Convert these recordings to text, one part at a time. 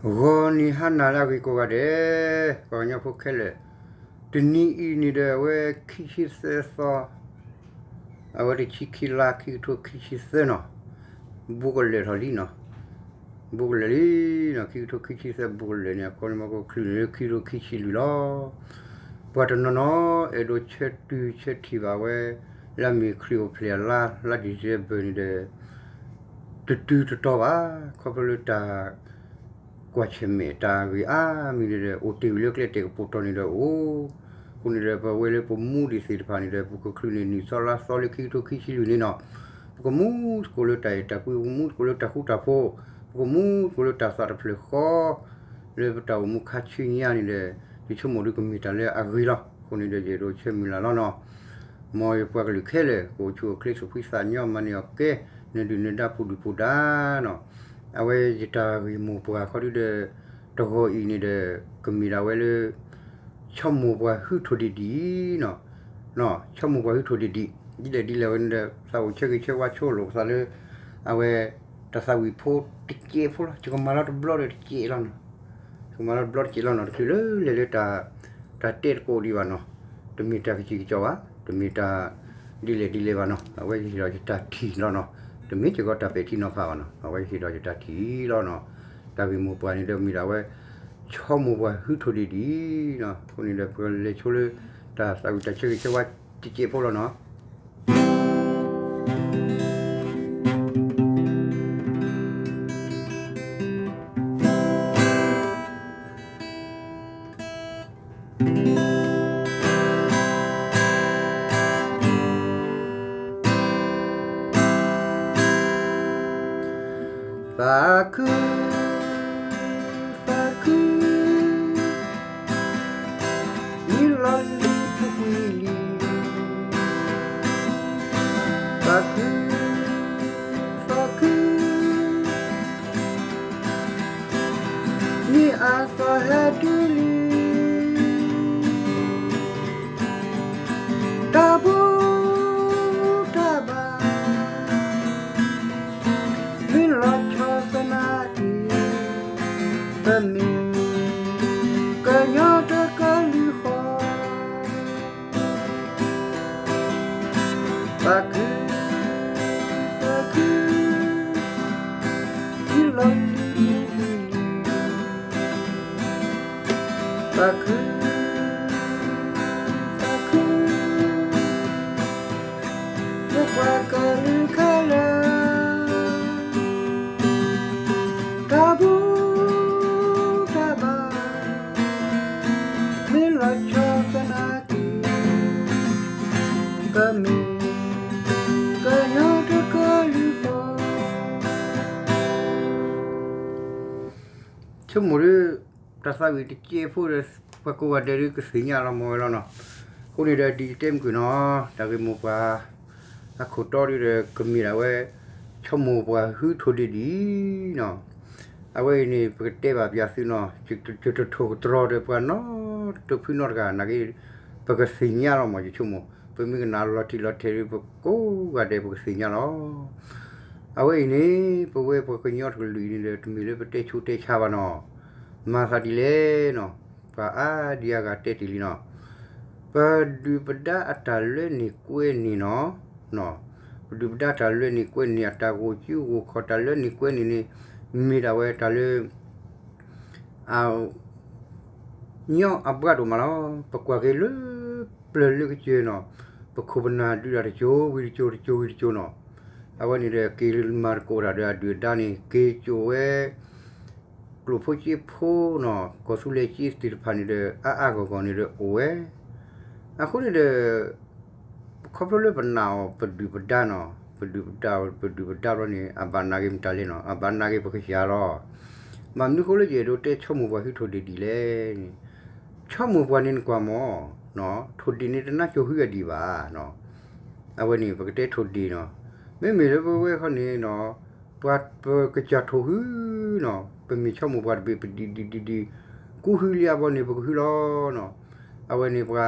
ဂီၤနံၤဟါနၤလၢအဂ့ၤကိးဂၤဒဲး, ပှၤကညီဖိခဲလၢာ်, တနံၤအံၤန့ၣ်ဒီး အဝဲခံဆံသၢသီ, အဝဲတဆံခံလါ ခံကထိခံဆံသၢနီၤ, ဘူးကလၢာ်ထီၣ်လံနီၤ, ဘူးကလၢာ်လံနီၤ, ခံကထိခံဆံသၢဘူးကလၢာ်န့ၣ် အဃိန့ၣ် မ့ၢ်ကချုးန့ၣ်လၢခံကထိခံဆံလွံၢ်လီၤ. ပှၤတနီၤနီၤ အဲၣ်ဒိးဆၢတုၤဆၢထံၣ်ဘၣ်ဝဲ လၢအမ့ၢ်ခရံာ်အိၣ်ဖျဲၣ်အလါ လါ December န့ၣ်ဒီး တတုၤတတီၤဘၣ်, ခီဖျိလၢတၢ် ကွၢ်ဆၢၣ်မဲာ်တၢ်ဂ့ၢ်အါမံၤန့ၣ်ဒီး အိၣ်တ့ၢ်ဝံၤလၢကျဲတဲာ်ကပိာ်တီၤန့ၣ်ဒီးအိၣ်, အဃိန့ၣ်ဒီး ပဝဲလၢပမူဒံးသ့ၣ်တဖၣ်န့ၣ်ဒီး ပကချုးန့ၢ်နံၣ်သီလါသီလၢခံကထိခံဆံလွံၢ်န့ၣ်နီၤ, ပကမူသကိးလၢတၢ်အဲၣ်တၢ်ကွံ, ပကမူသကိးလၢတၢ်ဃူတၢ်ဖိး, ပကမူသကိးလၢတၢ်သးတဖျၢၣ်ဃီ လၢပတၢ်အိၣ်မူခါဆူညါန့ၣ်ဒီး ယဆိကမိၣ်ဒီးကမ့ၢ်တၢ်လၢအဂ့ၤလီၤ. အဃိန့ၣ်ဒီး ယအဲၣ်ဒိးဆၢမုၢ်လၢ်လီၤနီၤ. မ်ယပှၤကလုာ်ခဲလၢာ် ကအိၣ်ဆူၣ်အိၣ်ချ့ သူၣ်ဖှံသးညီ မၤန့ၢ်အီၣ်ကဲ နဒုၣ်နဒါ ပူၤဒုၣ်ပူၤဒါနီၤ. အဝဲယတၢ်ဂ့ၢ်မိၢ်ပှၢ်ခီဒုဒီး တဂီၤအံၤန့ၣ်ဒီး ကမ့ၢ်ဒၣ်ဝဲလၢ ဆီမိၢ်ပှၢ်ဟုထိၣ်ဒံးဒံးနီၤ, ဆီမိၢ်ပှၢ်ဟုထိၣ်ဒံးဒံး, ဒ်လဲၣ်ဒ်လဲၣ်ဝဲန့ၣ်ဒီး သးအိၣ်ဆၢဂ့ၤဆၢဝါဆိလိာ်ပသးလၢ အဝဲ တၢ်သးဝံၣ်ဖိတစဲးဖိလီၤ, ယကမၤလီၤတဘျီဒီးတစဲးလီၤနီၤ, ယကမၤလီၤတဘျီတစဲးလီၤနီၤ, တချုးလၢလဲၤလၢတၢ် တၢ်တဲတကိးဒံးဘၣ်နီၤ, တမ့ၢ်တၢ်ကစံၣ်ကစီၣ်ဘၣ်, တမ့ၢ်တၢ်ဒ်လဲၣ်ဒ်လဲၣ်ဘၣ်နီၤ, အဝဲယဟ့ၣ်ဒီးယတၢ်ထံၣ်လီၤနီၤ, တမ့ၢ်စ့ၢ်ကီးတၢ်ပဲာ်ထံနီၤဖးဘၣ်နီၤ, အဝဲယဟ့ၣ်ဒီးယတၢ်ထံၣ်လီၤနီၤ, တၢ်ဂ့ၢ်မိၢ်ပှၢ်န့ၣ်ဒီးမ့ၢ်ဒၣ်ဝဲ ဆီမိၢ်ပှၢ်ဟုထိၣ်ဒံးဒံးနီၤ, အဃိန့ၣ်ဒီး ပကလဲၤဆိလၢ တၢ်သးဝံၣ်တၢ်ဆၢဂ့ၤဆၢဝါတစဲးဖိလီၤနီၤ. သးခု, သးခု, မ့ၢ်လီၤလံပူၤကွံာ်လံ, သးခု, သးခု မ့ၢ်အသီဟဲတုၤလံ, တၢ်ဘူၣ်တၢ်ဘါ မ့ၢ်လီၤဆီသနာ်က့ ပမ့ၢ်ကညီတကလုာ်ဃီ သးခု, သးခု, မ့ၢ်လီၤလံလံလံ, သးခု, သးခု, မိၢ်ပှၢ်ကလုာ်ခဲလၢာ် တၢ်ဘူၣ်တၢ်ဘါ မ့ၢ်လီၤဆီသနာ်က့ ကမ့ၢ်ကညီတကလုာ်ဃီ ဆိကမိၣ်ဒီး တၢ်သးဝံၣ်တစဲးဖိဒီး ပှၤကိးဂၤဒဲးဒုးကသ့ၣ်ညါလီၤမၢ်ဝဲလီၤနီၤ. အဃိန့ၣ်ဒီး ဒ်ယတဲမုၢ်ကွံာ်နီၤ တၢ်ဂ့ၢ်မိၢ်ပှၢ် အခိၣ်တီဒုးဒီး ကမ့ၢ်ဒၣ်ဝဲ ဆီမိၢ်ပှၢ်ဟုထိၣ်ဒံးဒံးနီၤ. အဝဲအံၤန့ၣ် ပကတဲဘၣ်ပျးသုနီၤ ယတထိၣ်ကတြီၤဒီးပှၤနီတဖုနီတဂၤနာ်က့ ပကသ့ၣ်ညါလီၤမၢ် ယဆိကမိၣ် ပမ့ၢ်ကနၣ်လီၤတံၢ်လီၤထဲးဒီး ပကိးဂၤဒဲးပကသ့ၣ်ညါလီၤ. အဝဲအံၤန့ၣ် ပဝဲပှၤကညီတကလုာ်အံၤန့ၣ်ဒီး တမ့ၢ်လၢပတဲဆူးတဲဆါဘၣ်နီၤ. မၤသးဒ်လဲၣ်နီၤ ပှၤအါဒံအါဂၤတဲတ့ၢ်လံနီၤ. ပဒုၣ်ပဒါအတၢ်လၢန့ၢ်ကွဲန့ၢ်နီၤ, ပဒုၣ်ပဒါတၢ်လၢန့ၢ်ကွဲန့ၢ် အတၢ်ဂိၢ်စုဂိၢ်ခီၣ် တၢ်လၢန့ၢ်ကွဲန့ၢ်န့ၣ် မ့ၢ်ဒၣ်ဝဲတၢ်လၢ အ ညီအဘှါဒိၣ်မးလီၤ. ပကွၢ်က့ၤလၢပျၢၤလၢကစၢၢ်နီၤ, ပခိၣ်ပနၢ်ဒုးတၢ်တစိၤဝံၤတစိၤ တစိၤဝံၤတစိၤနီၤ. အဝဲန့ၣ်ဒီး က့ၤမၤသကိးတၢ်ဒီးအဒုၣ်အဒါန့ၣ် က့ၤစိာ်ဝဲ ကျိၣ်ဖိစ့ဖိနီၤ, ကီၢ်သူလ့ၤစ့သ့ၣ်တဖၣ်န့ၣ်ဒီး အါအါဂီၢ်ဂီၢ်န့ၣ်ဒီးအိၣ်ဝဲ. အဃိန့ၣ်ဒီး ခီဖျိလၢပနာ်အီၤပဒုၣ်ပဒါနီၤ, ပဒုၣ်ပဒါ ပဒုၣ်ပဒါဘျီန့ၣ် အဘၣ်နာ်က့ၤမတၤလဲၣ်နီၤ, အဘၣ်နာ်က့ၤပကစၢ်လီၤ. ဘၣ်မနုၤဃိလၢယအဲၣ်ဒိးတဲဆီမိၢ်ပှၢ်ဟုထိၣ်ဒံးဒံးလဲၣ်န့ၣ်, ဆီမိၢ်ပှၢ်န့ၣ်နကွၢ်မၢ်, ထိၣ်ဒံးန့ၣ်တနါစိၤဟုအဒံးဘၣ်. အဝဲန့ၣ် ပကတဲထိၣ်ဒံးနီၤ, မ့မ့ၢ်လၢပဝဲခီန့ၣ်နီၤ, ပှၤပကစၢ်ထိၣ်ဟုနီၤ, ပမ့ၢ်ဆီမိၢ်ပှၢ်တဘ့ၣ် ပဒံးဒံးဒံးဒံး ကူဟုလံအဘီန့ၣ် ပကဟုလီၤနီၤ. အဝဲန့ၣ်ပှၤ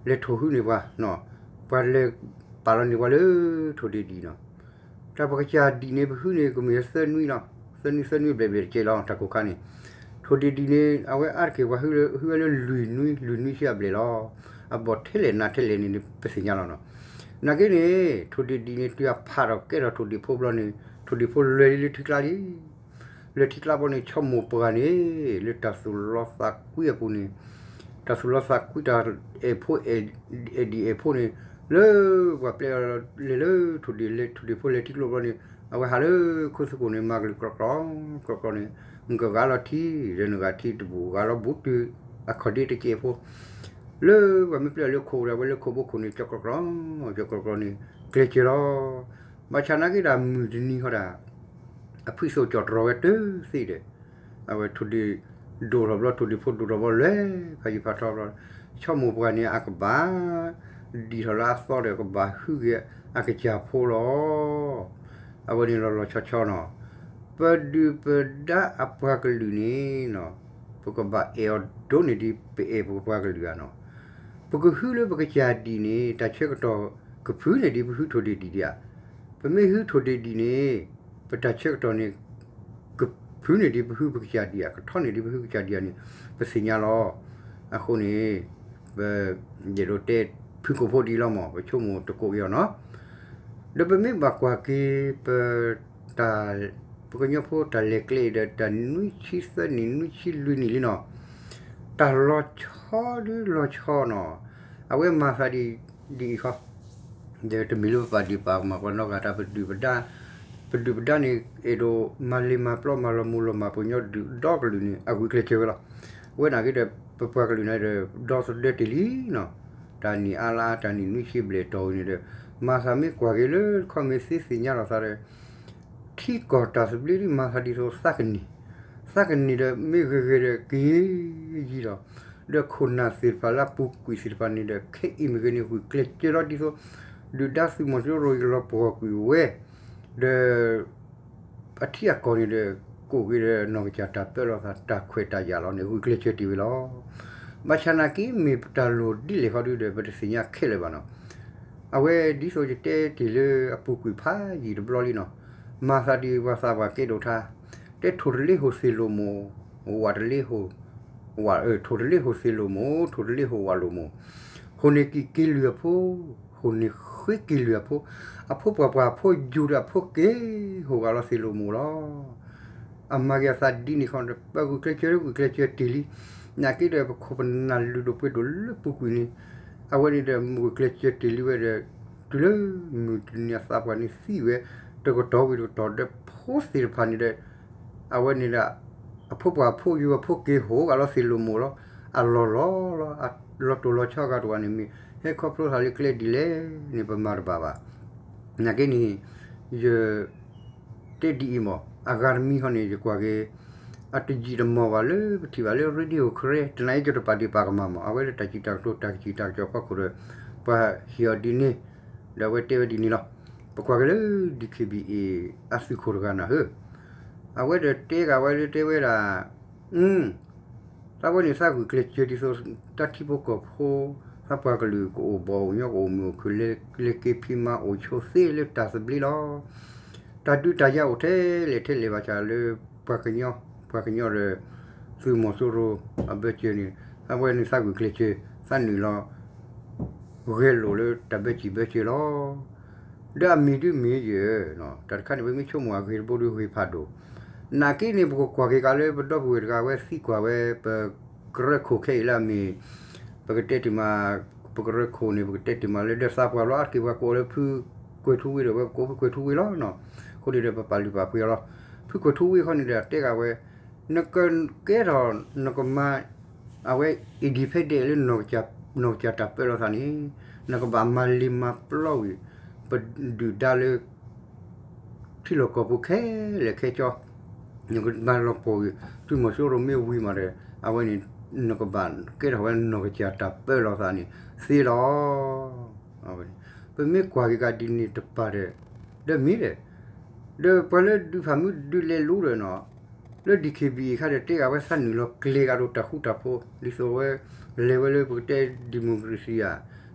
လဲၤထိၣ်ဟုန့ၢ်ပှၤ, ပှၤလဲၤပာ်လီၤန့ၢ်ပှၤလၢထိၣ်ဒံးဒံးနီၤ. တၢ်ပကစၢ်ဒံးန့ၣ် ပဟုန့ၣ် ကမ့ၢ်သၢနွံလီၤ. သၢနွံသၢနွံဘျဲၣ်ဘျဲၣ်တကဲလီၤ တၢ်ကိၢ်ခါန့ၣ်, ထိၣ်ဒ့ၣ်ဒံၣ်န့ၣ် အဝဲအါတက့ၢ်ပှၤဟုဝဲလၢလွံၢ်နွံ လွံၢ်နွံဆံအဘျဲၣ်လီၤ. အဘီၣ်ထဲလဲၣ်နးထဲလဲၣ်န့ၣ် ပသ့ၣ်ညါလီၤနီၤ. နာ်က့န့ၣ် ထိၣ်ဒ့ၣ်ဒံၣ်န့ၣ် တုၤအဖးထီၣ်ကဲထီၣ်ထိၣ်ဒ့ၣ်ဖိဘျီန့ၣ် ထိၣ်ဒ့ၣ်ဖိလဲၤလံလၢထံကျါလံ. လဲၤထံကျါဘျီန့ၣ် ဆီမိၢ်ပှၢ်န့ၣ် လၢတၢ်သူၣ်လီသးကွံအပူၤန့ၣ် တၢ်သူၣ်လီသးကွံတၢ်အဲၣ်ဖိ အဲၣ်ဒံၣ်အဲၣ်ဖိန့ၣ် လၢပှၤပျဲလဲၤလၢထိၣ်ဒ့ၣ် ထိၣ်ဒ့ၣ်ဖိလဲၤထံကျိဘျီန့ၣ် အဝဲဟးလၢခိၣ်သကိးန့ၣ် မၤကလုာ်ကြီကြီကြီန့ၣ် နကဂၤလီၤထံ ဒီးနဂၤထံတဘူၣ် ဂၤလီၤဘူးတုၤ အခီၣ်ဒ့တကဲးဖိ လၢပှၤမ့ၢ်ပျဲလၢခိၣ်ဒီး အဝဲလၢခိၣ်ဘိခိၣ်န့ၣ် ကၠီကြီကြီ ကၠီကြီကြီန့ၣ် ကျဲးစၢးလီၤ. ဘၣ်ဆၣ်နာ်က့ဒီးမုၢ်တနံၤဃီဒၣ် အဖုၣ်သိၣ်ကၠီၣ်တြီၤဝဲတသ့ဒီး အဝဲထိၣ်ဒ့ၣ်ဒိၣ်ထီၣ်ဘျီ ထိၣ်ဒ့ၣ်ဖိဒိၣ်ထီၣ်ဘျီ လဲၤဖးယံၤဖးထီဘျီ ဆီမိၢ်ပှၢ်န့ၣ် အကဘၣ်ဒံးထီၣ်လၢအသီဒီး ကဘၣ်ဟုက့ၤအကစၢ်ဖိလီၤ. အဝဲန့ၣ်လီၤလီၤဆီဆီနီၤ ပဒုၣ်ပဒါအပှၤကလုာ်န့ၣ်နီၤ ပကဘၣ်အဲၣ်အီၤဒိၣ်န့ၢ်ဒံး ပအဲၣ်ပပှၤကလုာ်ဧါနီၤ. ပကဟုလၢပကစၢ်ဒံၣ်န့ၣ် တၢ်ဆၢကတီၢ်ကဖုန့ၢ်ဒံးပဟုထိၣ်ဒ့ၣ်ဒံၣ်ဧါ. ပမ့ၢ်ဟုထိၣ်ဒ့ၣ်ဒံၣ်န့ၣ် ပတၢ်ဆၢကတီၢ်န့ၣ် ကဖုန့ၢ်ဒံးပဟုပကစၢ်ဒံၣ်ဧါ ကထီန့ၢ်ဒံးပဟုကစၢ်ဒံၣ်ဧါန့ၣ် ပသ့ၣ်ညါလီၤ. အဃိန့ၣ် ပ ယအဲၣ်ဒိးတဲဖုကိာ်ဖိဒ်အံၤလီၤမး ပဆိကမိၣ်တကိးက့ၤအီၤနီၤ. ဒီးပမ့ၢ်ဘၣ်ကွၢ်က့ၤ ပ တၢ် ပကညီဖိတၢ်လဲၤကျဲအံၤဒီး တၢ်နွံဆံသၢနံၣ် နွံဆံလွံၢ်နံၣ်လံနီၤ တၢ်လီၤဆီဒုလီၤဆီနီၤ အဝဲမၤသးဒ်အံၤဃီ ဒီးတမ့ၢ်လၢပပာ်ဒ့ၣ်ပာ်ကမၣ်ပှၤနီတဂၤတၢ် ပဒုၣ်ပဒါ ပဒုၣ်ပဒါန့ၣ် အဲၣ်ဒိးမၤလ့ၤမၤပျီမၤလီၤမူၤလီၤမၢ် ပှၤကညီဒုၣ်ဒီကလုာ်န့ၣ် အဂုာ်ကျဲးစၢးဝဲလီၤ. အဝဲနာ်က့ဒီး ပပှၤကလုာ်န့ၣ်ဒီး ဒီသဒၢတ့ၢ်လံနီၤ တၢ်နံၣ်အါလါအါ တၢ်နံၣ်နွံဆံဘျဲၣ်တီၢ်ဝံၤန့ၣ်ဒီး မၤသးမ့ၢ်ကွၢ်က့ၤလၢခီမ့ၢ်သ့သ့ၣ်ညါလီၤသးဒီး ထံကီၢ်တၢ်သဘျ့ဒ်မၤသးဒ်သိးသးကန့ၢ်, သးကန့ၢ်ဒီးမ့ၢ်ဂ့ၤဂ့ၤဒီးက့ၤယံၤလီၤ. ဒီးခိၣ်နၢ်သ့ၣ်တဖၣ်လၢအပူၤကွံာ်သ့ၣ်တဖၣ်န့ၣ်ဒီး ခဲအံၤမ့ၢ်ဂ့ၤန့ၣ် ဂုာ်ကျဲးစၢးလီၤဒ်သိး ဒုၣ်ဒါသုးမီၤစိရိၤအံၤလီၤပှီၢ်ကွံာ်ဝဲ, ဒီး အထံအကီၢ်န့ၣ်ဒီး ကိးက့ၤဒီးနီၢ်ကစၢ်တၢ်ပၢလီၤသး တၢ်ခွဲးတၢ်ယာ်လီၤန့ၣ် ဂုာ်ကျဲးစၢးတ့ၢ်ဝဲလီၤ. ဘၣ်ဆၣ်နာ်က့မ့ၢ်ပတၢ်လိၣ်ဒ်လဲၣ်ဃီဒုဒီး ပတသ့ၣ်ညါခဲလၢာ်ဘၣ်နီၤ. အဝဲဒ်သိးယတဲတ့ၢ်လၢအပူၤကွံာ်ဖးယံာ်တဘျီလံနီၤ, မၤသးဒ်ပှၤသးပှၢ်ကဲဒိၣ်ထါ, တဲထိၣ်တလ့ဟိၣ်သ့ၣ်လိာ်မိၢ်, ဝၣ်တလ့ဟိၣ်, ဝၣ်, ထိၣ်တလ့ဟိၣ်သ့ၣ်လိာ်မိၢ်, ထိၣ်တလ့ဟိၣ်ဝၣ်လိာ်မိၢ်, ဟိၣ်န့ၢ်ကံၢ်က့ၤလုၢ်အဖိ, ဟိၣ်န့ၢ်ဃ့က့ၤလုၢ်အဖိ, အဖိပှၢ်ပှၢ်အဖိယူၤဒီးအဖိက့ၤဟိၣ်ဂာ်လီၤသ့ၣ်လိာ်မိၢ်လီၤ. အမၤက့ၤအသးဒ်န့ၣ်ခီဒီး ပဂုာ်ကျဲးစၢးဂုာ်ကျဲးစၢးတ့ၢ်လံ, နာ်က့ဒီးပခိၣ်ပနၢ်လုၢ်ဒိၣ်ပှ့ၤဒိၣ်လၢပူၤကွံာ်န့ၣ်, အဝဲန့ၣ်ဒီးမ့ၢ်ဂုာ်ကျဲးစၢးတ့ၢ်လံဝဲဒီး တုၤလၢမုၢ်တနံၤအသးပှၢ်န့ၣ်သံဝဲ, တကတီၢ်ဝံၤတကတီၢ်ဒီး ဖိသ့ၣ်တဖၣ်န့ၣ်ဒီး အဝဲန့ၣ်ဒီး အဖိပှၢ်အဖိယူၤအဖိက့ၤဟိၣ်ဂာ်လီၤသ့ၣ်လိာ်မိၢ်လီၤ. အလီၢ်လီၤလီၤ, လီၤတိၢ်လီၤဆီအဂၤတဝၢန့ၣ်မ့ၢ် ဟဲခီဖျိသးလၢကျဲဒ်လဲၣ်န့ၣ် ပမၤတဘၣ်ဘၣ်. နာ်က့န့ၣ် ယ တဲဒ်အံၤမး အဂၤတမံၤဃီန့ၣ် ယကွၢ်က့ၤ အတယံာ်တမီၢ်ဘၣ်လၢပထံၣ်ဘၣ်လၢ Radio Karen တနံၤအံၤယတပာ်ဒ့ၣ်ပာ်ကမၣ်မး အဝဲလၢတၢ်စံးတၢ်ကတိၤ တၢ်ကစံးတၢ်ကစီၣ်ဖီခိၣ်ဒီး ပှၤဟ့ၣ်အီၤဒ်န့ၣ်, ဒီးအဝဲတဲဝဲဒ်န့ၣ်လီၤ. ပကွၢ်က့ၤလၢ DKBA အသုးခိၣ်တဂၤနၤဧၢ, အဝဲဒီးတဲဂၤဝဲလၢတဲဝဲဒၣ် သးဝဲန့ၣ်သးဂုာ်ကျဲးစၢးဒ်သိး တၢ်ထံဖိကီၢ်ဖိ သးပှၤကလုာ်ကအိၣ်ဘီၣ်အိၣ်ညီ ကအိၣ်မုာ်အိၣ်ခုၣ် လဲၤက့ၤဖံးမၤအိၣ်ဆိးသ့လၢတၢ်သဘျ့လီၤ. တၢ်ဒုးတၢ်ယၤအိၣ်ထဲလဲၣ်ထဲလဲၣ်ဘၣ်ဆၣ်လၢ ပှၤကညီ ပှၤကညီဒီး သုးမီၤစိရိၤအဘၢၣ်စၢၤန့ၣ် သးဝဲန့ၣ်သးဂုာ်ကျဲးစၢး သးနုာ်လီၤ ဂဲၤလိာ်လၢတၢ်ဘၢၣ်စံၣ်ဘၢၣ်စၢၤလီၤ. ဒီးအမ့ၢ်ဒုမ့ၢ်ယဲၢ် တၢ်တခါန့ၣ် ပမ့ၢ်ဆိကမိၣ်အဂ့ၤတဘိဒီးဂ့ၤဖးဒိၣ်, နာ်က့န့ၣ် ပကကွၢ်က့ၤကးလၢပဒီပုၢ်ဝဲၢ်တဂၤဝဲသံကွၢ်ဝဲ ပကရၢခိၣ်ခဲအံၤလၢအမ့ၢ် ပကတဲတ့ၢ်မး ပကရၢခိၣ်န့ၣ် ပကတဲတ့ၢ်မးလၢ ဒီးသးပှၢ်လီၤအါတက့ၢ်ပှၤကိးလၢဖုကွဲၤထူဝ့ဒီး ဝဲပကိးဖုကွဲၤထူဝ့လီၤ. အဃိန့ၣ်ဒီး ပပာ်လုၢ်ပာ်ပှ့ၤအီၤလီၤ. ဖုကွဲၤထူဝ့အဃိန့ၣ်ဒီး တဲဂၤဝဲ နကကဲထီၣ် နကမၤ အဝဲ independent လၢ နီၢ်ကစၢ်တၢ်ပၢလီၤသးန့ၣ် နကဘၣ်မၤလ့ၤမၤပျီဝံၤ ပဒုၣ်ဒါလၢ ထံလီၢ်ကီၢ်ပူၤခဲလၢာ်ခဲဆ့ နကဘၣ်လီၤပှီၢ်ဝံၤ သုးမီၤစိရိၤမ့ၢ်ဝံၤမးဒီး အဝဲန့ၣ် နကဘၣ်ကဲထီၣ်ဝဲနီၢ်ကစၢ်တၢ်ပၢလီၤသးန့ၣ်သ့လီၤ. ပမ့ၢ်ကွၢ်က့ၤကးဒ်န့ၣ်တပၤဒီး ဒီးမ့ၢ်ဒီး ဒီးပှၤလၢဒုးဖၣ်မုၢ်ဒုးလဲၤလူဒီးနီၤ လၢ DKBA အခါဒီး တဲဂၤဝဲသးနုာ်လီၤကျဲၤကဒီးတၢ်ဃူတၢ်ဖိး ဒ်သိးဝဲ လဲၤဝဲလၢပကတဲ democracy ဧါ,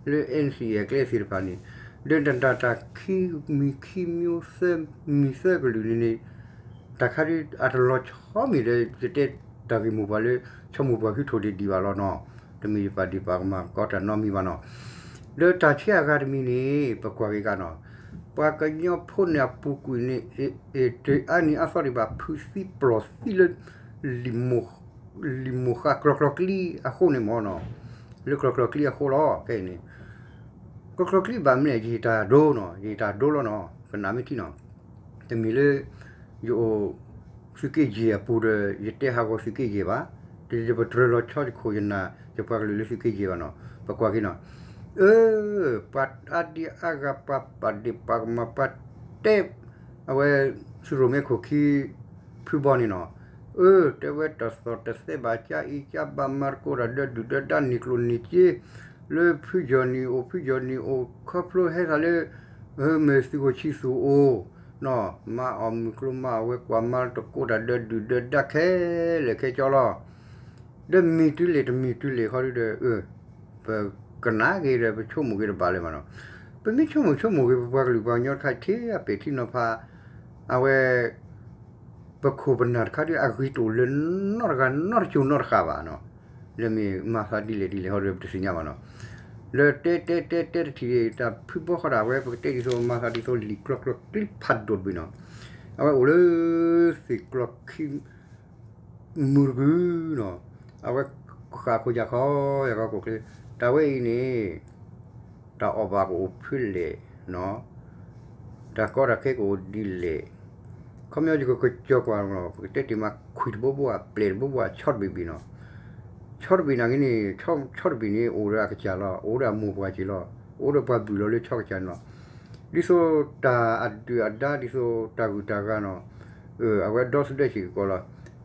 လၢ NCA အကျဲသ့ၣ်တဖၣ်န့ၣ် ဒီးတၢ်တၢ်ခံမံၤခံမျိုးသၢမံၤသၢကလုာ်န့ၣ်န့ၣ် တၢ်ခါဒုးအတလီၤဆီမံၤဒီး ယတဲတၢ်ဂ့ၢ်မိၢ်ပှၢ်လၢ ဆီမိၢ်ပှၢ်ဟုထီၣ်ဒံးဒံးဘၣ်လီၤနီၤ. တမ့ၢ်ယပာ်ဒ့ၣ်ပာ်ကမၣ်ကီတၢ်နီတမံၤဘၣ်နီၤ. ဒီးတၢ်ဆံးအဂၤတမံၤန့ၣ် ပကွၢ်က့ၤကဒီးနီၤ, ပှၤကညီဖိန့ၣ်အပူၤကွံာ်န့ၣ် တအါနံၤအါသီဒံးဘၣ် ဖုသံပျီၢ်သံလၢ လံာ်မိၢ်ဃၢ်ကျီကျီကျံအဃိန့ၣ်မ့ၢ်နီၤ, လၢကျီကျီကျံအဃိလီၤ. ခဲအံၤန့ၣ် ကျီကျီကျံဘၣ်မနုၤလဲၣ် ယဟ့ၣ်တၢ်ဒိနီၤ, ယဟ့ၣ်တၢ်ဒိလီၤနီၤ, ကနၣ်မ့ၢ်ထံနီၤ. တမ့ၢ်လၢ ယအိၣ်သုးက့ယဲၢ်အပူၤဒီး ယတဲဟးဂီၤသုးက့ယဲၢ်ဘၣ်, တယပတြၢၤလီၤဆီယခိၣ်ယနၢ် ယပှၤကလုာ်လၢသုးက့ယဲၢ်ဘၣ်နီၤ. ပကွၢ်က့ၤနီၤ, အၢ ပှၤအါဒံအါဂၤ ပှၤပာ်ဒ့ၣ်ပာ်ကမၣ် ပှၤတဲ အဝဲ သုးရိၣ်မဲခိၣ်ခံ ဖုဘီန့ၣ်နီၤ, အၢ တဲဝဲတသီၣ်တသဲဘၣ် ကအံၤကဘၣ်မၤတကိးတၢ်ဒီဒုၣ်ဒီဒါ န့ၢ်ကျိၣ်န့ၢ်စ့ လၢဖုယီၢ်နံၣ်အိၣ် ဖုယီၢ်နံၣ်အိၣ် ခီဖျိဟဲသးလၢ မ့ၢ်သုးခိၣ်ဆံသူၣ်အိၣ်နီၤ, မၤအီၣ်မုၢ်ကျိၤမၤအီၣ်ဝဲ ကွၢ်မၤတကိးတၢ်ဒီဒုၣ်ဒီဒါခဲလၢာ်ခဲဆ့လီၤ. ဒီးမ့ၢ်တုၤလဲၣ်တမ့ၢ်တုၤလဲၣ်ဃီဒုဒီး ပကနၣ်က့ၤဒီး ပဆိကမိၣ်က့ၤတဘၣ်လၢၤဘၣ်နီၤ. ပမ့ၢ်ဆိကမိၣ်ဆိကမိၣ်က့ၤ ပပှၤကလုာ်ပှၤကညီတခါ ထံအပ့ၢ်ထံနီၤဖး အဝဲ ပခိၣ်ပနၢ်တခါဒု အဂ့ၤတအိၣ်လၢနီတဂၤနီတစိၤနီတဃာ်ဘၣ်နီၤ. လၢမ့ၢ်မၤသးဒ်လဲၣ်ဒ်လဲၣ်ဃီဒီး ပတသ့ၣ်ညါဘၣ်နီၤ. လၢတဲတဲတဲတဲတထံၣ် တၢ်ဖုဘီဃီဒၣ်ဝဲ ပကတဲဒ်သိး မၤသးဒ်သိးလံာ်ကျီကျီကျံဖးဒိၣ်တဘ့ၣ်နီၤ. အဝဲအိၣ်လၢသ့ၣ်ကျီခံ မုၢ်တကုၤနီၤ, အဝဲဃၣ်ခိၣ်ယၢ်ခီ ယၢ်ခီခိၣ်ချ့, တၢ်ဝဲအံၤန့ၣ် တၢ်အီၣ်ဘၣ်ကအိၣ်ဖဲလဲၣ်နီၤ, တၢ်ကီတၢ်ခဲကအိၣ်ဒ်လဲၣ်, ခီပညီယကကစီၤကွၢ်လီၤ, ပကတဲတ့ၢ်မး ခွံၣ်တဘိဘိ အပျဲၢ်တဘိဘိ အဆီတဘ့ၣ်ဘ့ၣ်နီၤ, ဆီတဘ့ၣ်နာ်က့န့ၣ် ဆီတဘ့ၣ်န့ၣ် အိၣ်ဒီးအကစၢ်လီၤ, အိၣ်ဒီးအမိၢ်ပှၢ်က့ၤလီၤ, အိၣ်ဒီးပှၤဘုၣ်လီၤလၢဆီကစၢ်န့ၣ်လီၤ. ဒ်သိးတၢ်အဒုၣ်အဒါ ဒ်သိးတၢ်ဂုၤတၢ်ဂၤနီၤ, အဝဲဒီသဒၢစ့ၢ်ကီးလီၤ.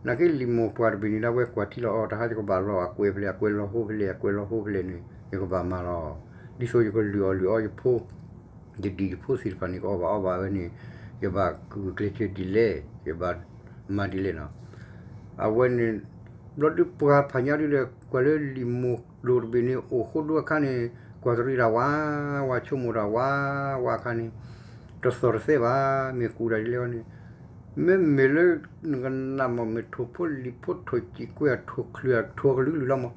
နာ်က့လံာ်မိၢ်ပှၢ်တဘ့ၣ်န့ၣ် ဒၣ်ဝဲကွၢ်ထံလီၤအီၤ တဟါယကဘၣ်လီၤအကွဲးဖဲလဲၣ် အကွဲးလီၤဟိဖဲလဲၣ် အကွဲးလီၤဟိဖဲလဲၣ်န့ၣ် ယကဘၣ်မၤလီၤ. ဒ်သိးယကလုၢ်အီၣ်လုၢ်အီယဖိ ယဒံၣ်ယဖိသ့ၣ်တဖၣ်န့ၣ် ကအီၣ်ဘၣ်အီဘၣ်ဝဲန့ၣ် ယဘၣ်ကဂုာ်ကျဲးစၢးဒ်လဲၣ် ယဘၣ်မၤဒ်လဲၣ်နီၤ. အဝဲန့ၣ် ဘျီဒုပှၤဖးညါဒုဒီး ကွၢ်လၢလံာ်မိၢ်ဒိၣ်တဘ့ၣ်န့ၣ် အိၣ်ဃိဒိအခါန့ၣ် ကွၢ်တရံးတၢ်ဝးဝး ဆိကမိၣ်တၢ်ဝးဝးအခါန့ၣ် တသီၣ်တသဲဘၣ် မ့ၢ်ကူးတၢ်ဒ်လဲၣ်န့ၣ် မ့မ့ၢ်လၢ နကနၣ်မ့ၢ်မ့ၢ်ထိၣ်ဖိလံၤဖိထိၣ်စံၣ်ကွဲအထိၣ်ချုးအထိၣ်ကလုာ်ကလုာ်လီၤမး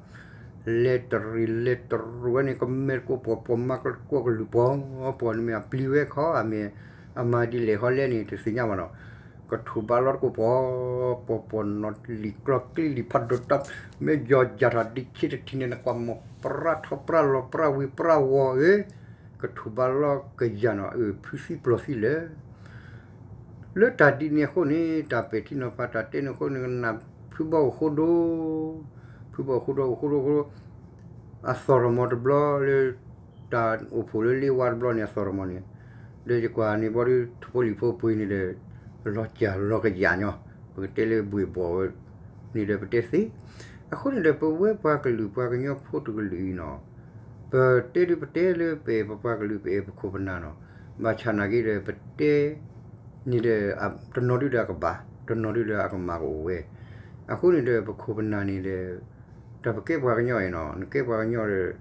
လဲၤတရံးလဲၤတရူးဝဲန့ၣ် ကမဲာ်တကိးပှီၢ်ပှီၢ်မၤတကိးကလုာ်ပှီၢ်ပှီၢ်န့ၣ်မ့ၢ်အပျံၤဝဲခီ အမ့ၢ်အမၤဒ်လဲၣ်ဃီလဲၣ်န့ၣ် တသ့ၣ်ညါဘၣ်နီၤ. ကထူၣ်ဘးလီတကိးပှီၢ်ပှီၢ်ပှီၢ်နီၤ လံာ်ကျီကျံလံာ်ဖးဒိၣ်တၢ် မ့ၢ်ယီၤယၤထီၣ်ဒံးဆ့တထံၣ်န့ၣ် နကွၢ်မီၢ်ပြၢထီၣ်ပြၢလီၤပြၢဝံၤပြၢဝီၤဧၢ ကထူၣ်ဘးလီကယၤနီၤ အၢ ဖုသံပျီၢ်သံလၢ လၢတၢ်ဒ်န့ၣ်အဃိန့ၣ် တၢ်ပဲာ်ထံနီၤဖးတၢ်တဲန့ၣ်အဃိန့ၣ် နကနၣ်ဖုဘီအိၣ်ဃိဒိ ဖုဘီအိၣ်ဃိဒိအိၣ်ဃိဒိဃိဒိ အသီၣ်ထီၣ်မီၤတဘျီလၢ တၢ်အိၣ်ဖှိၣ်လၢလ့ဝါတဘျီန့ၣ် အသီၣ်ထီၣ်မီၤန့ၣ် ဒီးယကွၢ်န့ၣ်ဘီဒု ထိၣ်ဖိလံၣ်ဖိပှ့ၤန့ၣ်ဒီး လီၤစၢ်လီၤကယၤညီ ပကတဲလၢဘှ့ၣ်ဘီၣ်ဝဲန့ၣ်ဒီးပတဲသ့ အဃိန့ၣ်ဒီး ပဝဲပှၤကလုာ်ပှၤကညီဖိတကလုာ်အံၤနီၤ ပတဲဒုပတဲလၢပအဲၣ်ပပှၤကလုာ် ပအဲၣ်ပခိၣ်ပနၢ်နီၤ ဘၣ်ဆၣ်နာ်က့ဒီး ပတဲ န့ၣ်ဒီး တနီၤဒုဒီးအကဘၣ် တနီၤဒုဒီးအကမၣ်ကအိၣ်ဝဲ အဃိန့ၣ်ဒီး ပခိၣ်ပနၢ်န့ၣ်ဒီး တၢ်ပကဲပှၤကညီအံၤနီၤ နကဲပှၤကညီဒီး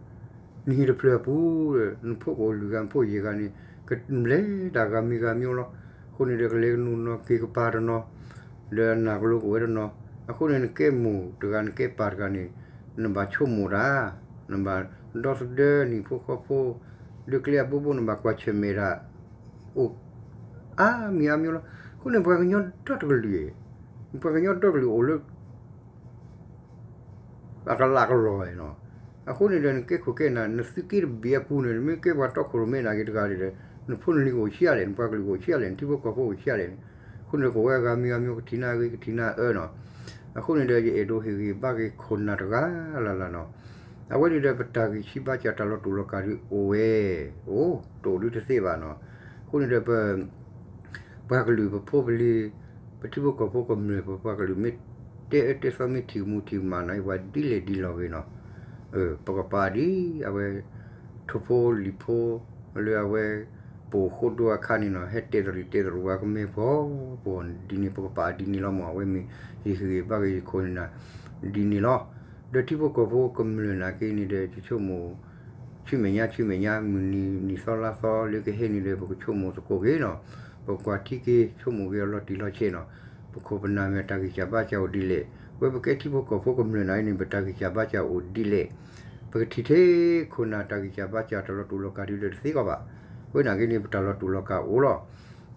နဟံၣ်တဖျၢၣ်အပူၤဒီး နဖိကအိၣ်လွံၢ်ဂၤ နဖိယဲၢ်ဂၤန့ၣ် ကဘျဲတၢ်ဂၤမံၤဂၤမံၤလီၤ. အဃိန့ၣ်ဒီး ကလဲၤကနူာ်နီၢ်က့ၤကပၤတနီၤ ဒီးအနၢ်ကလိကအိၣ်ဝဲတနီၤ အဃိန့ၣ် နကဲမိၢ်တဂၤ နကဲပၢ်တဂၤန့ၣ် နဘၣ်ဆိကမိၣ်တၢ် နဘၣ်ဒီသဒၢနံၣ်ဖိဃီဖိ ဒုးကျဲအဘိဘိ နဘၣ်ကွၢ်ဆၢၣ်မဲာ်တၢ် အိၣ်အါမံၤအါမံၤလီၤ. အဃိန့ၣ် ပှၤကညီဒီတကလုာ် ပှၤကညီဒီတကလုာ်အိၣ်လၢ အကလးကလီၤနီၤ. အဃိန့ၣ်ဒီး နကဲခိၣ်ကဲနၢ် နသုးက့တဘ့ၣ်အပူၤန့ၣ် နမ့ၢ်ကဲပှၤတီခိၣ်ရိၣ်မဲနာ်က့တဂၤဒီး နဖိနလံၤကအိၣ်ဆံးအါလဲၣ် နပှၤကလုာ်ကအိၣ်ဆံးအါလဲၣ် နထံဖိကီၢ်ဖိအိၣ်ဆံးအါလဲၣ်န့ၣ် အဃိန့ၣ် ကအိၣ်ဝဲအဂၤမံၤဂၤမံၤ ကထံၣ်နၢ်အဂ့ၤ ကထံၣ်နၢ်အၢနီၤ. အဃိန့ၣ်ဒီး ယအဲၣ်ဒိးဟ့ၣ်ဂံၢ်ဘါက့ၤခိၣ်နၢ်တဂၤလၢ်လၢ်နီၤ. အဝဲန့ၣ်ဒီး ပတၢ်ဂံၢ်ဆံးဘါစၢ်တၢ်လီၤတူာ်လီၤကာ်ဒုးအိၣ်ဝဲ အိၣ်တအိၣ်ဒုးတသ့ဘၣ်နီၤ. အဃိန့ၣ်ဒီး ပ ပှၤကလုာ်ပဖိပလံၤ ပထံဖိကီၢ်ဖိကမျၢၢ် ပပှၤကလုာ်မ့ၢ်တဲအၢတဲသီ မ့ၢ်ထံၣ်ကမူထံၣ်ကမၣ်နီၤ ယပှၤဒ်လဲၣ်ဒ်လဲၣ်ဂ့ၤနီၤ. ပကပာ်ဒ်အဝဲ ထိၣ်ဖိလံာ်ဖိ လၢအဝဲ ပအိၣ်ဃိဒိအခါန့ၣ်နီၤ ဟဲတဲတရံးတဲတရူးဝဲကမဲာ်ပှီၢ်ပှီၢ်ဒ်န့ၣ် ပကပာ်ဒ်န့ၣ်လီၤမး အဝဲမ့ၢ်ယဟ့ၣ်ဂံၢ်ဘါက့ၤယခိၣ်နၢ် ဒ်န့ၣ်လီၤ. ဒီးထံဖိကီၢ်ဖိကမျၢၢ်နာ်က့န့ၣ်ဒီး ယဆိကမိၣ် ဆူမဲာ်ညါဆူမဲာ်ညါ မုၢ်နံၤနံၤသီလါသီလၢကဟဲန့ၣ်ဒီး ပကဆိကမိၣ်သကိးက့ၤနီၤ. ပကကွၢ်ထံက့ၤ ဆိကမိၣ်က့ၤအလီၤတံၢ်လီၤဆဲးနီၤ. ပ ပခိၣ်ပနၢ်မ့ၢ်တၢ်ဂံၢ်စၢ်ဘါစၢ်အိၣ်ဒ်လဲၣ်, ဝဲပကဲထံဖိကီၢ်ဖိကမျၢၢ်န့ၣ်အံၤန့ၣ် ပတၢ်ဂံၢ်စၢ်ဘါစၢ်အိၣ်ဒ်လဲၣ်, ပကထံၣ်ထဲခိၣ်နၢ်တၢ်ဂံၢ်စၢ်ဘါစၢ်တၢ်လီၤတူာ်လီၤကာ်ဒ်လဲၣ်တသ့ကီးဘၣ်. ဝဲနာ်က့န့ၣ် ပတၢ်လီၤတူာ်လီၤကာ်အိၣ်လီၤ.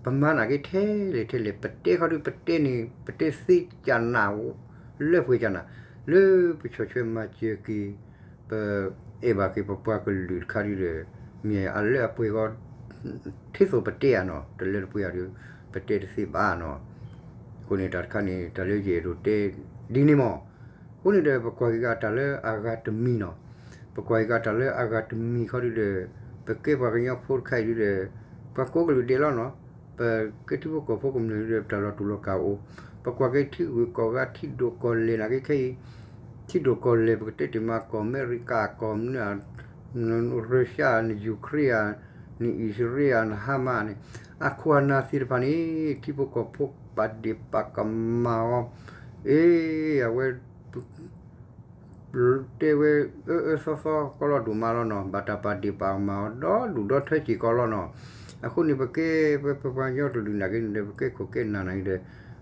ပမၤနာ်က့ထဲလဲၣ်ထဲလဲၣ် ပတဲခီဒု ပတဲန့ၣ် ပတဲသ့ကၢ်နး လၢပှဲၤကၢ်နး လၢပဆီၣ်ထွဲမၤစၢၤက့ၤ ပအဲၣ်ဘၣ်က့ၤပပှၤကလုာ်တခါဒုဒီး မ့ၢ်အလၢအပှဲၤဂီၢ် ထဲသိးပတဲဧါနီၤ တလၢတပှဲၤဧါဒီး ပတဲတသ့ဘၣ်နီၤ. အဃိန့ၣ်တၢ်တခါန့ၣ် တၢ်လၢယအဲၣ်ဒိးတဲဒ်န့ၣ်မး. အဃိန့ၣ်ဒီး ပကွၢ်က့ၤကတၢ်လၢအဂၤတမံၤနီၤ, ပကွၢ်က့ၤကတၢ်လၢအဂၤတမံၤခီဒုဒီး ပကဲပှၤကညီဖိတခါအံၤဒုဒီး ပှၤကိးကလုာ်ဒဲးလီၤနီၤ. ပကဲထံဖိကီၢ်ဖိကမျၢၢ်ဒုဒီး ပတၢ်လီၤတူာ်လီၤကာ်အိၣ်, ပကွၢ်က့ၤထံဂုၤကီၢ်ဂၤ ထံဒိၣ်ကီၢ်လဲၢ်နာ်က့ခဲအံၤ ထံဒိၣ်ကီၢ်လဲၢ် ပကတဲတ့ၢ်မး ကီၢ်အမဲရကၤ ကီၢ်မနုၤ Russia န့ၣ် Ukraine န့ၣ် အံၣ်စရ့လး န့ၣ် ဟါမးန့ၣ် အခိၣ်အနၢ်သ့ၣ်တဖၣ်န့ၣ် ထံဖိကီၢ်ဖိပာ်ဒ့ၣ်ပာ်ကမၣ်အီၤ, အ့ အဝဲ တဲဝဲ အၢအၢသီသီကီးလီၤဒိၣ်မးလီၤနီၤ, ဘၣ်တၢ်ပာ်ဒ့ၣ်ပာ်ကမၣ်အီၤဒီဒူၣ်ဒီထၢစ့ၢ်ကီးလီၤနီၤ. အဃိန့ၣ် ပကဲပပှၤကညီကလုာ်နာ်က့န့ၣ်ဒီး ပကဲခိၣ်ကဲနၢ်နာ်က့ဒီး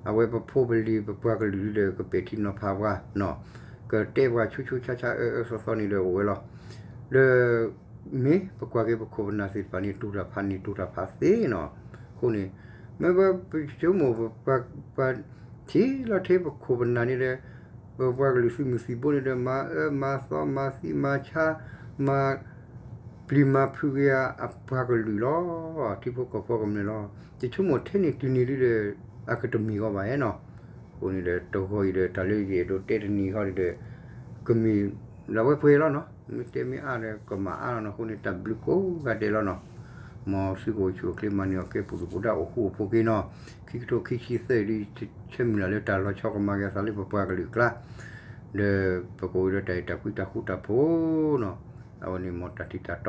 အဝဲပဖိပလံၤပပှၤကလုာ်ဒုဒီး ကပဲာ်ထံနီၤဖးပှၤနီၤ, ကတဲပှၤဆူးဆူးဆါဆါအၢအၢသီသီန့ၣ်ဒီးအိၣ်ဝဲလီၤ. ဒီး မ့ၢ်ပကွၢ်က့ၤပခိၣ်ပနၢ်သ့ၣ်တဖၣ်န့ၣ် တူၢ်တၢ်ဖးန့ၣ် တူၢ်တၢ်ဖးသ့နီၤ. အဃိန့ၣ် မ့ၢ်ပဆိကမိၣ်ပ ပှၤထံၣ်လီၤထဲပခိၣ်ပနၢ်န့ၣ်ဒီး ပပှၤကလုာ်သုးမုၢ်သံၣ်ဘိန့ၣ်ဒီး မၤအၢမၤသီ မၤသံမၤဆါ မၤပျံၤမၤဖုးက့ၤအပှၤကလုာ်လီၤ. ထံဖိကီၢ်ဖိကမျၢၢ်လီၤ. ယဆိကမိၣ်ထဲန့ၣ်တုၤန့ၣ်ဒုဒီး အကတမံၤဂီၢ်ဘၣ်ဟဲနီၤ. အဃိန့ၣ်ဒီး တဂီၤအံၤဒီး တၢ်လၢယအဲၣ်ဒိးတဲတနံၤဃီဒီး ကမ့ၢ်လၢဝဲပှဲၤလီၤနီၤ. မ့ၢ်တဲမ့ၢ်အါဒီး ကမၤအါလီၤနီၤ. အဃိန့ၣ် တၢ်ဘျုးကိးဂၤဒဲးလီၤနီၤ. မ်သုကအိၣ်ဆူၣ်အိၣ်ချ့ မၤန့ၢ်အီၣ်ကဲပူၤဒုၣ်ပူၤဒါ အိၣ်ဃူအိၣ်ဖိးက့ၤနီၤ. ခံကထိခံဆံသၢအံၤဒု ဆၢမုၢ်လၢ်လၢတၢ်လီၤဆီကမၤက့ၤအသးလၢပပှၤကလုာ်အကျါ ဒီးပကအိၣ်ဒီးတၢ်အဲၣ်တၢ်ကွံတၢ်ဃူတၢ်ဖိးနီၤ. အဝဲန့ၣ်မ်တၢ်ထံၣ်တၢ်တီ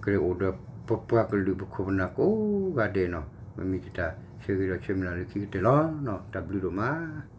ကလဲၤအိၣ်ဒီးပပှၤကလုာ်ပခိၣ်ပနၢ်ကိးဂၤဒဲးနီၤ. မ့မ့ၢ်ယတၢ်ဆၢဂ့ၤဒီးဆၢမုၢ်လၢ်လၢခံကတၢၢ်လီၤနီၤ. တၢ်ဘျုးဒိၣ်မး.